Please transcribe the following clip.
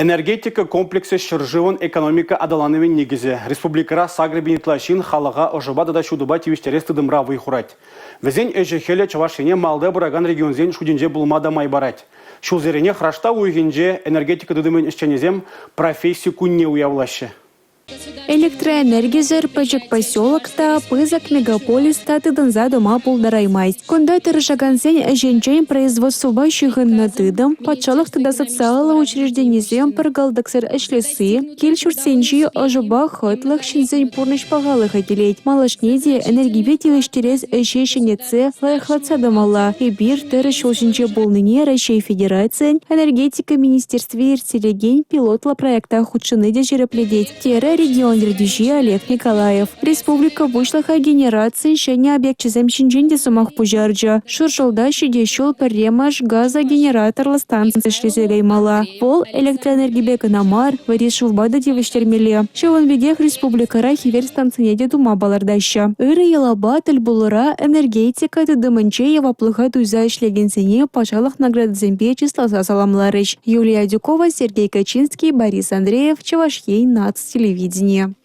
Энергетика комплексӗ ҫӗршывӑн экономика аталанӑвӗн никӗсӗ. Республикӑра 8 000 ытла ҫын халӑха ӑшӑпа тата ҫутӑпа тивӗҫтерес тытӑмра вӑй хурать. Вӗсен ӗҫӗ-хӗлӗ Чӑваш Ене малта пыракан регионсен шутӗнче пулма та май парать. Ҫулсеренех раштав уйӑхӗнче энергетика тытӑмӗн ӗҫченӗсем професси кунне уявлаҫҫӗ. Электроэнергисӗр пӗчӗк поселок та, пысӑк мегаполис та тытӑнса тӑма пултараймасть. Кунта тӑрӑшакансен ӗҫӗнчен производствӑпа ҫыхӑннӑ тытӑм, патшалӑх тата социаллӑ учрежденисем пӗр кӑлтӑксӑр ӗҫлесси, кил-ҫуртсенчи ӑшӑпа хӑтлӑх ҫынсен пурнӑҫ пахалӑхӗ килет. Малашне те энергипе тивӗҫтерес ӗҫе ҫӗнетсе, лайӑхлатса тӑмалла. Эпир тӗрӗс ҫул ҫинче пулнине Раҫҫей Федерацийӗн Энергетика министерстви ирттерекен пилотлӑ проекта хутшӑнни те ҫирӗплетет, терӗ регион ертӳҫи Олег Николаев. Республика Пуҫлӑхӗ генерацин ҫӗнӗ объекчӗсем ҫинчен те сӑмах пуҫарчӗ. Шуршӑлта ҫитес ҫул пӗрремӗш газогенераторлӑ станци ӗҫлесе каймалла. Вӑл электроэнергипе кӑна мар, вӗри шывпа та тивӗҫтермелле. Ҫавӑн пекех республикӑра хӗвел станцине те тума палӑртаҫҫӗ. Ырӑ йӑлапа тӗл пулура энергетика тытӑмӗнче яваплӑха туйса ӗҫлекенсене патшалӑх наградисемпе чысласа саламларӗҫ. Юлия Адюкова, Сергей Качинский, Борис Андреев, Чӑваш Ен наци телевиденийӗ.